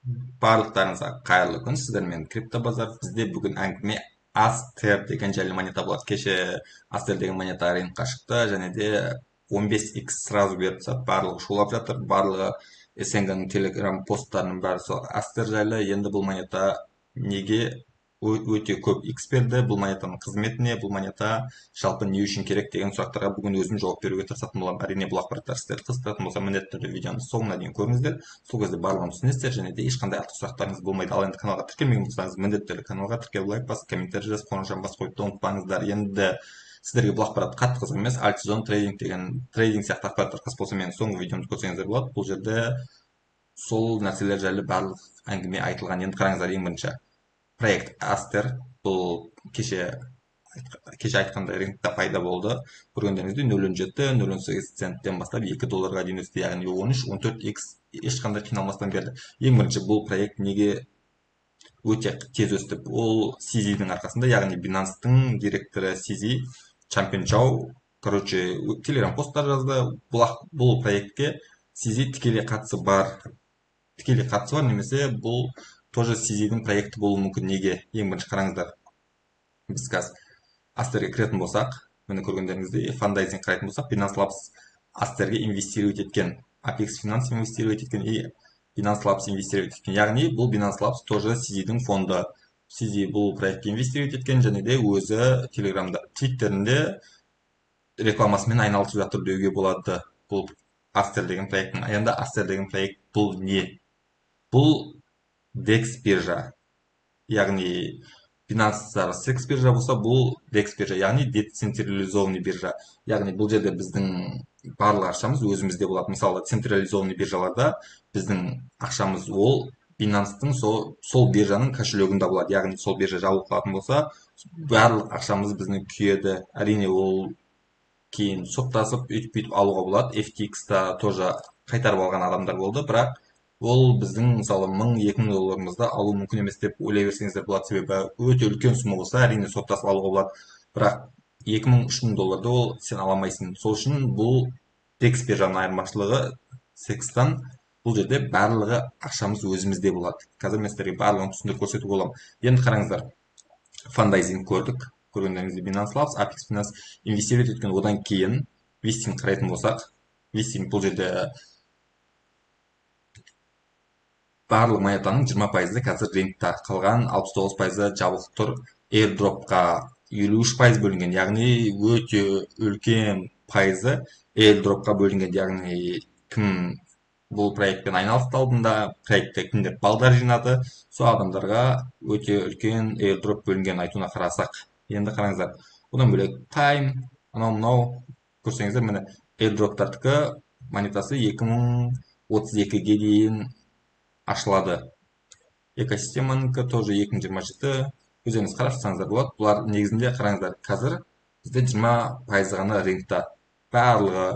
Барлықтарыңызға қайырлы күн! Сіздермен Криптобазар. Бізде бүгін әңгіме Астер деген жайлы монета болады. Кеше Астер деген монета рынокқа шықты және де 15x сразу беріп тастады. Барлығы шулап жатыр, барлығы СНГ-ның телеграм посттарының бәрі сол Астер жайлы. Енді бұл монета неге өте көп икс берді, бұл монетаның қызметі не, бұл монета жалпы не үшін керек деген сұрақтарға бүгін өзім жауап беруге тырысатын боламын. Әрине, бұл ақпараттар сіздерді қызықтыратын болса, міндетті түрде видеоны соңына дейін көріңіздер. Сол кезде барлығын түсінесіздер және де ешқандай артық сұрақтарыңыз болмайды. Ал енді каналға тіркелмеген болсаңыз, міндетті түрде каналға тіркеліп, лайк басып, комментарий жазып, қоңыраушаны басып қоюды ұмытпаңыздар. Енді сіздерге бұл ақпарат қатты қызық емес, альтсезон, трейдинг деген, трейдинг сияқты ақпараттар қызық болса, менің соңғы видеомды көрсеңіздер болады. Бұл жерде сол нәрселер жайлы барлық әңгіме айтылған. Енді қараңыздар, ең бірінші проект Астер бұл кеше айтқандай рынокта пайда болды. Көргендеріңіздей, 0,17, 0,18 центтен бастап 2 долларға дейін өсті, яғни 13-14 икс ешқандай қиналмастан берді. Ең бірінші бұл проект неге өте тез өсті? Ол CZ-дің арқасында, яғни Binance'тың директоры CZ Чанпен Чжао, короче, телеграм посттар жазды. Бұл проектке CZ тікелей қатысы бар немесе бұл тоже CZ-дің проекті болуы мүмкін. Неге? Ең бірінші қараңыздар, біз қазір Астерге кіретін болсақ, міне, көргендеріңіздей, фандрайзинг қарайтын болсақ, Binance Labs Астерге инвестировать еткен, Apex Finance инвестировать еткен и Binance Labs инвестировать еткен. Яғни бұл Binance Labs тоже CZ-дің фонды. CZ бұл проектке инвестировать еткен және де өзі телеграмда, твиттерінде рекламасымен айналысып жатыр деуге болады бұл Астер деген проекттің. Енді Астер деген проект бұл не? Бұл DEX биржа, яғни Binance CEX биржа болса, бұл DEX биржа, яғни децентрализованный биржа. Яғни бұл жерде біздің барлық ақшамыз өзімізде болады. Мысалы, централизованный биржаларда біздің ақшамыз ол Binance'тың сол биржаның кошелегінде болады, яғни сол биржа жабылып қалатын болса, барлық ақшамыз біздің күйеді. Әрине, ол кейін соттасып, өйтіп бүйтіп алуға болады. FTX-та тоже қайтарып алған адамдар болды, бірақ ол біздің, мысалы, 1000-2000 долларымызды алу мүмкін емес деп ойлай берсеңіздер болады. Себебі өте үлкен сумма болса, әрине, соттасып алуға болады, бірақ 2000, 3000 долларды ол сен ала алмайсың. Сол үшін бұл DEX биржаның айырмашылығы CEX-тан: бұл жерде барлығы ақшамыз өзімізде болады. Қазір мен сіздерге барлығын түсіндіріп көрсетуге боламын. Енді қараңыздар, фандрайзинг көрдік. Көргендеріңіздей, Binance Labs, Apex Finance инвестировать еткен. Одан кейін листинг қарайтын болсақ, листинг бұл жерде барлық монетаның 20%-ы қазір рынокта, қалған 69%-ы жабық тұр. Airdropқа 53% бөлінген, яғни өте үлкен пайызы airdropқа бөлінген. Яғни кім бұл проектпен айналысты алдында, проектте кімдер балдар жинады, сол адамдарға өте үлкен airdrop бөлінген, айтуына қарасақ. Енді қараңыздар, одан бөлек тайм, анау мынау көрсеңіздер, міне, airdroптардікі монетасы 2032-ге дейін ашылады, экосистеманікі тоже 2027. Өздеріңіз қарап шықсаңыздар болады. Бұлар негізінде, қараңыздар, қазір бізде 20%-ы ғана рынокта. Барлығы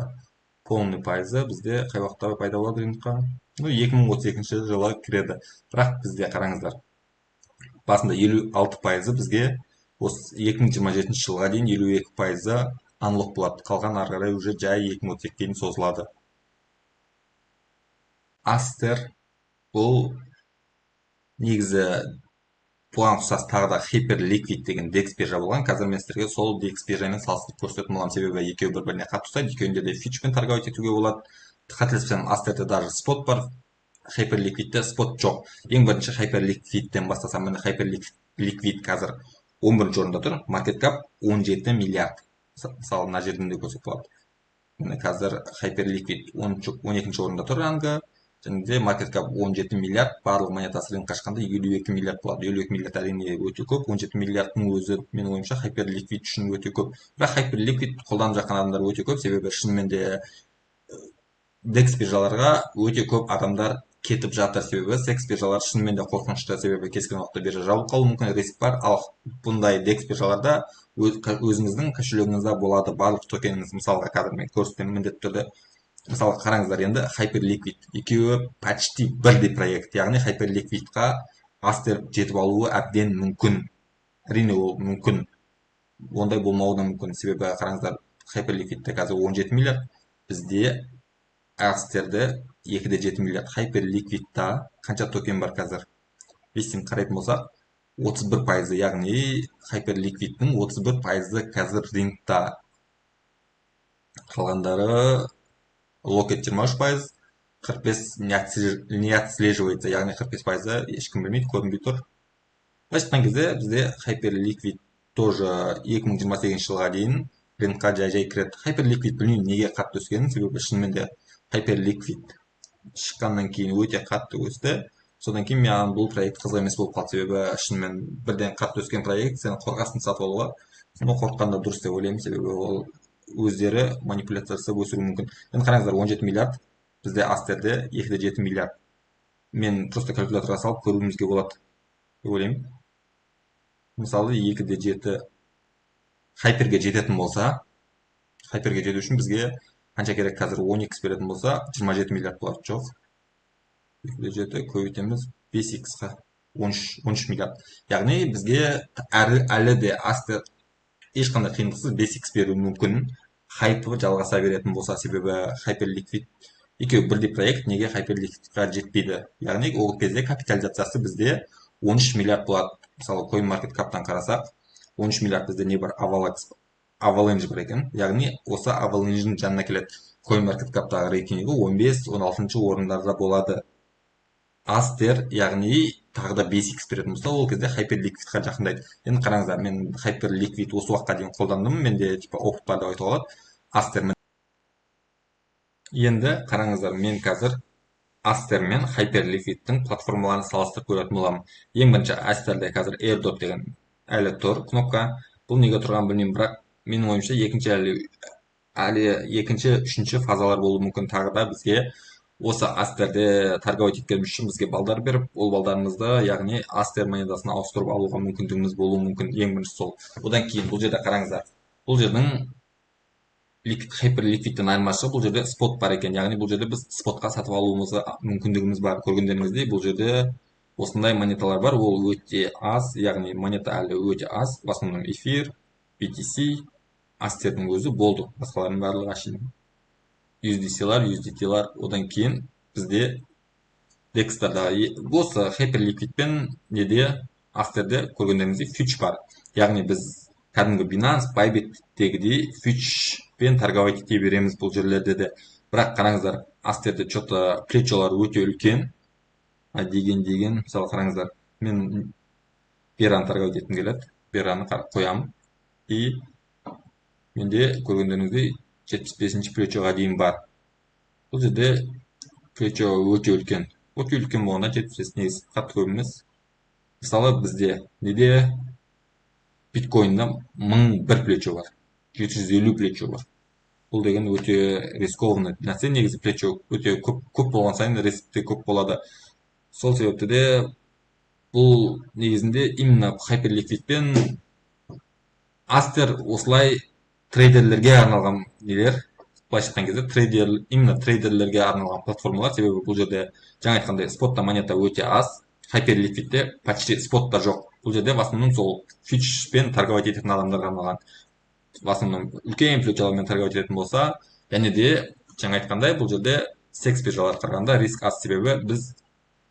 полный пайызы бізде қай уақытта пайда болады рынокқа? Ну, 2032 жылы кіреді. Бірақ бізде, қараңыздар, басында 56%-ы бізге осы 2027 жылға дейін 52%-ы unlock болады, қалған ары қарай уже жай 2032-ге дейін созылады. Астер бұл негізі бұған ұқсас тағы да Hyperliquid деген DEX биржа болған. Қазір мен сіздерге сол DEX биржамен салыстырып көрсететін боламын, себебі екеуі бір біріне қатты ұқсайды, екеуінде де фьючпен торговать етуге болады. Қателеспесем, Астерде даже спот бар, Hyperliquidте спот жоқ. Ең бірінші Hyperliquidтен бастасам, міне, Hyperliquid қазір 11-орында тұр, market cap 17 миллиард. Мысалы, мына жерден де көрсек болады. Міне, қазір Hyperliquid 12 орында тұр рангы және де market cap 17 миллиард. Барлық монетасы рынокқа шыққанда 52 миллиард болады. 52 миллиард, әрине, өте көп. 17 миллиардтың өзі, менің ойымша, Hyperliquid үшін өте көп. Бірақ Hyperliquid қолданып жатқан адамдар өте көп, себебі шынымен де DEX биржаларға өте көп адамдар кетіп жатыр, себебі CEX биржалар шынымен де қорқынышты, себебі кез келген уақытта биржа жабылып қалуы мүмкін, риск бар. Ал бұндай DEX биржаларда өзіңіздің кошелегіңізде болады барлық токеніңіз. Мысалға, қазір мен көрсетемін міндетті түрде. Мысалы, қараңыздар, енді Hyperliquid екеуі почти бірдей проект, яғни Hyperliquidқа Астер жетіп алуы әбден мүмкін. Әрине, ол мүмкін, ондай болмауы да мүмкін, себебі қараңыздар, Hyperliquidте қазір 17 миллиард, бізде Астерде 2,7 миллиард. Hyperliquid'та қанша токен бар қазір? Вестинг қарайтын болсақ, 31%, яғни Hyperliquid'тің 31% қазір рынокта. Қалғандары Locket 23%, 45 не отслеживается, яғни 45% ешкім білмейді, көрінбей тұр. Былайша айтқан кезде бізде Hyperliquid тоже 2028 жылға дейін рынокқа жай-жай кіреді. Hyperliquid білмеймін неге қатты өскенін, себебі шынымен де Hyperliquid шыққаннан кейін өте қатты өсті. Содан кейін маған бұл проект қызық емес болып қалды, себебі шынымен бірден қатты өскен проект, сен қорқасың сатып алуға. Но қорыққан да дұрыс деп ойлаймын, себебі ол өздері манипуляция жасап өсіруі мүмкін. Енді қараңыздар, 17 миллиард, бізде Астерде 2,7 миллиард. Мен просто калькуляторға салып көруімізге болады деп ойлаймын. Мысалы, 2,7 хайперге жететін болса, хайперге жету үшін бізге қанша керек қазір? 10x беретін болса, 27 миллиард болады. Жоқ, 2,7 көбейтеміз 5x-қа, 13 миллиард. Яғни бізге әлі де Астер ешқандай қиындықсыз 5x беруі мүмкін, хайпы жалғаса беретін болса, себебі Hyperliquid екеуі бірдей проект, неге Hyperliquidқа жетпейді? Яғни ол кезде капитализациясы бізде 13 миллиард болады. Мысалы, CoinMarketCap'тан қарасақ, 13 миллиард бізде не бар? Avalanche, Avalanche бар екен. Яғни осы Avalanche'ның жанына келеді. CoinMarketCap'тағы рейтингі 15-16 орындарда болады Астер, яғни тағы да 5x беретін болса, ол кезде Hyperliquidқа жақындайды. Енді қараңыздар, мен Hyperliquid осы уақытқа дейін қолдандым, менде типа опыт бар деп айтуға болады. Астер, енді қараңыздар, мен қазір Астер мен Hyperliquidтің платформаларын салыстырып көретін боламын. Ең бірінші Астерде қазір airdrop деген әлі тұр кнопка. Бұл неге тұрғанын білмеймін, бірақ менің ойымша, екінші әлі екінші, үшінші фазалар болуы мүмкін. Тағы да бізге осы Астерде торговать еткеніміз үшін бізге балдар беріп, ол балдарымызды, яғни Астер монетасына ауыстырып алуға мүмкіндігіміз болуы мүмкін. Ең бірінші сол. Одан кейін бұл жерде қараңыздар, бұл жердің Hyperliquidтен айырмашылығы, бұл жерде спот бар екен, яғни бұл жерде біз спотқа сатып алуымызға мүмкіндігіміз бар. Көргендеріңіздей, бұл жерде осындай монеталар бар, ол өте аз, яғни монета әлі өте аз. В основном эфир, BTC, Астердің өзі болды, басқаларының барлығы әшейін USDC-лар, USDT-лар. Одан кейін бізде DEX-тарда осы Hyperliquid пен неде, Астерде көргендеріңіздей, фьюч бар, яғни біз кәдімгі Binance, Bybit-тегідей фьючпен торговать ете береміз бұл жерлерде де. Бірақ қараңыздар, Астерде че-то плечолар өте үлкен деген. Мысалы, қараңыздар, мен Бераны торговать еткім келеді, Бераны қоямын, и менде көргендеріңіздей 75-ші плечоға дейін бар. Бұл жерде плечо өте үлкен, өте үлкен болғанда, 75 негізі қатты көп емес. Мысалы, бізде неде, биткоинда 1001 плечо бар, 750 плечо бар. Бұл деген өте рискованный нәрсе негізі. Плечо өте көп, көп болған сайын риск те көп болады. Сол себепті де бұл негізінде именно Hyperliquid пен Астер осылай трейдерлерге арналған нелер, былайша айтқан кезде, трейдер, именно трейдерлерге арналған платформалар. Себебі бұл жерде, жаңа айтқандай, спотта монета өте аз, Hyperliquidте почти спотта жоқ. Бұл жерде в основном сол фьючерспен торговать ететін адамдарға арналған, в основном үлкен плечолармен торговать ететін болса. Және де жаңа айтқандай, бұл жерде секс биржаларға қарағанда риск аз, себебі біз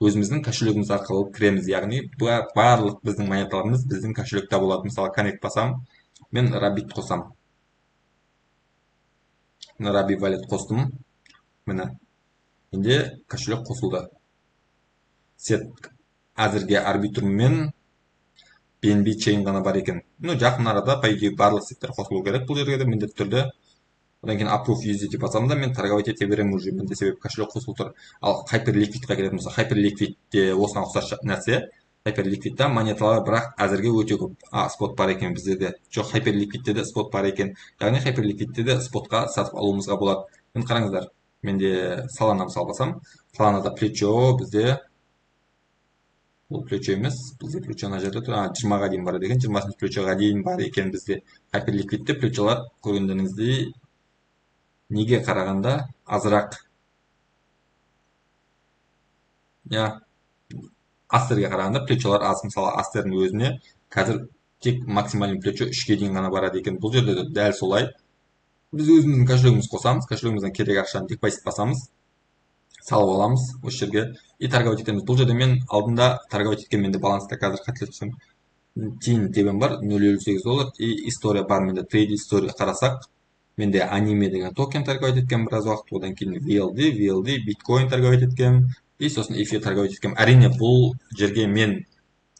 өзіміздің кошелегіміз арқылы кіреміз, яғни барлық біздің монеталарымыз біздің кошелекте болады. Мысалы, connect басамын, мен Rabby қосамын. Rabby Wallet қостым, міне, менде кошелек қосылды. Сет әзірге Arbitrum мен BNB Chain ғана бар екен. Ну, жақын арада, по идее, барлық сеттер қосылу керек бұл жерге де міндетті түрде. Одан кейін approve USDT басамын да, мен торговать ете беремін уже, менде себебі кошелек қосылып тұр. Ал Hyperliquidқа келетін болсақ, Hyperliquid осыған ұқсас нәрсе. Hyperliquidта монеталар бірақ әзірге өте көп. А, спот бар екен бізде де. Жоқ, Hyperliquidте де спот бар екен, яғни Hyperliquidте де спотқа сатып алуымызға болады. Енді қараңыздар, менде Солана, мысалы, басам, Соланада плечо бізде, бұл плечо емес, бізде плечо ана жерде тұр, 20-ға дейін бар екен, 20-шы плечоға дейін бар екен бізде. Hyperliquidте плечолар, көргендеріңіздей, неге қарағанда азырақ, иә, Астерге қарағанда плечолар аз. Мысалы, Астердің өзіне қазір тек максимальный плечо 3-ке дейін ғана барады екен. Бұл жерде де дәл солай, біз өзіміздің кошелегімізді қосамыз, кошелегімізден керек ақшаны депозит басамыз. Салып аламыз осы жерге и торговать етеміз. Бұл жерде мен алдында торговать еткен, менде баланста қазір, қателеспесем, тиын тебен бар, 0,58 доллар. И история бар менде, трейд история қарасақ, менде аниме деген токен торговать еткен біраз уақыт, одан кейін VLD, VLD, биткоин торговать еткенмін и сосын эфир торговать еткенмін. Әрине, бұл жерге мен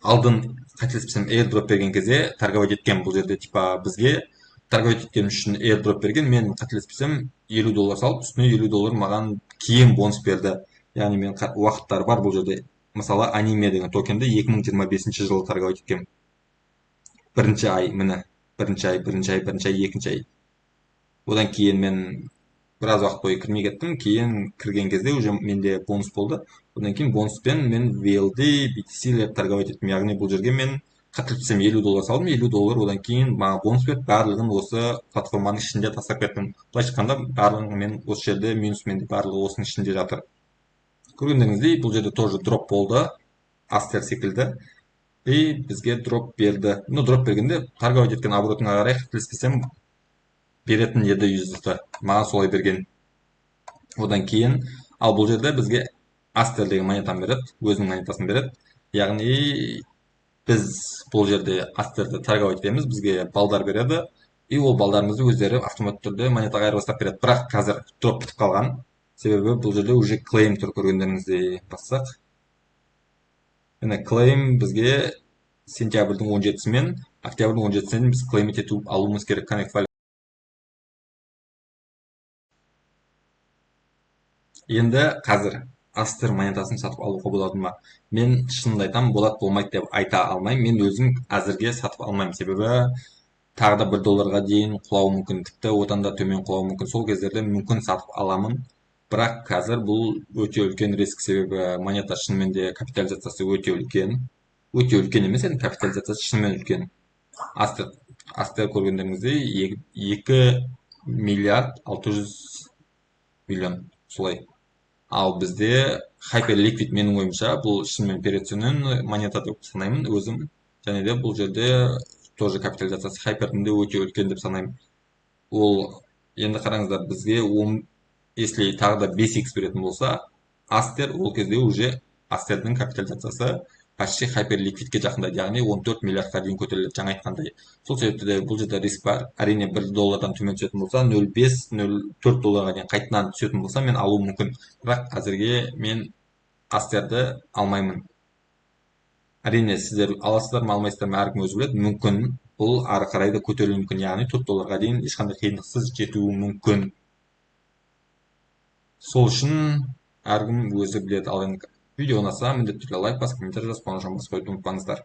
алдын, қателеспесем, airdrop берген кезде торговать еткенмін. Бұл жерде типа бізге торговать еткен үшін airdrop берген. Мен, қателеспесем, 50 доллар салып, үстіне 50 доллар маған кейін бонус берді. Яғни мен уақыттар бар бұл жерде. Мысалы, аниме деген токенді 2025 жылы торговать еткенмін, бірінші ай, міне, бірінші ай, бірінші ай, бірінші ай, екінші ай. Одан кейін мен біраз уақыт бойы кірмей кеттім. Кейін кірген кезде уже менде бонус болды. Одан кейін бонуспен мен VLD, BTC-лер торговать еттім. Яғни бұл жерге мен, қателеспесем, 50 доллар салдым, 50 доллар одан кейін маған бонус берді. Барлығын осы платформаның ішінде тастап кеттім. Былайша айтқанда, барлығын мен осы жерде минус, менде барлығы осының ішінде жатыр. Көргендеріңіздей, бұл жерде тоже дроп болды астер секілді и бізге дроп берді. Ну, дроп бергенде торговать еткен оборотыңа қарай, қателеспесем, беретін еді USDT, маған солай берген. Одан кейін, ал бұл жерде бізге астер деген монетаны береді, өзінің монетасын береді. Яғни біз бұл жерде астерді торговать етеміз, бізге балдар береді и ол балдарымызды өздері автоматты түрде монетаға айырбастап береді. Бірақ қазір дроп бітіп қалған, себебі бұл жерде уже claim тұр. Көргендеріңіздей, бассақ, міне, claim бізге сентябрьдің 17-сі мен октябрьдің 17-сінен біз claim етіп алуымыз керек. Connect. Енді қазір астер монетасын сатып алуға болады ма? Мен шынымды айтамын, болады, болмайды деп айта алмаймын. Мен өзім әзірге сатып алмаймын, себебі тағы да 1 долларға дейін құлауы мүмкін, тіпті одан да төмен құлауы мүмкін. Сол кездерде мүмкін сатып аламын, бірақ қазір бұл өте үлкен риск, себебі монета шынымен де капитализациясы өте үлкен, өте үлкен емес енді, капитализациясы шынымен үлкен. Астер, астер көргендеріңіздей, 2 миллиард 600 миллион солай. Ал бізде Hyperliquid, менің ойымша, бұл шынымен переоцененный монета деп санаймын өзім. Және де бұл жерде тоже капитализациясы хайпердің де өте үлкен деп санаймын. Ол енді қараңыздар, бізге он, если тағы да 5 х беретін болса астер, ол кезде уже астердің капитализациясы почти Hyperliquid-ке жақындайды, яғни 14 миллиардқа дейін көтеріледі жаңа айтқандай. Сол себепті де бұл жерде риск бар. Әрине, 1 доллардан төмен түсетін болса, 0,5, 0,4 долларға дейін қайтадан түсетін болса, мен алуым мүмкін. Бірақ әзірге мен астерді алмаймын. Әрине, сіздер аласыздар ма, алмайсыздар ма, әркім өзі біледі. Мүмкін, бұл ары қарай да көтерілуі мүмкін, яғни 4 долларға дейін ешқандай қиындықсыз жетуі мүмкін. Сол үшін әркім өзі біледі. Ал енді видео ұнаса, міндетті түрде лайк басып, комментарий жазып, қоңырауын басып қоюды ұмытпаңыздар.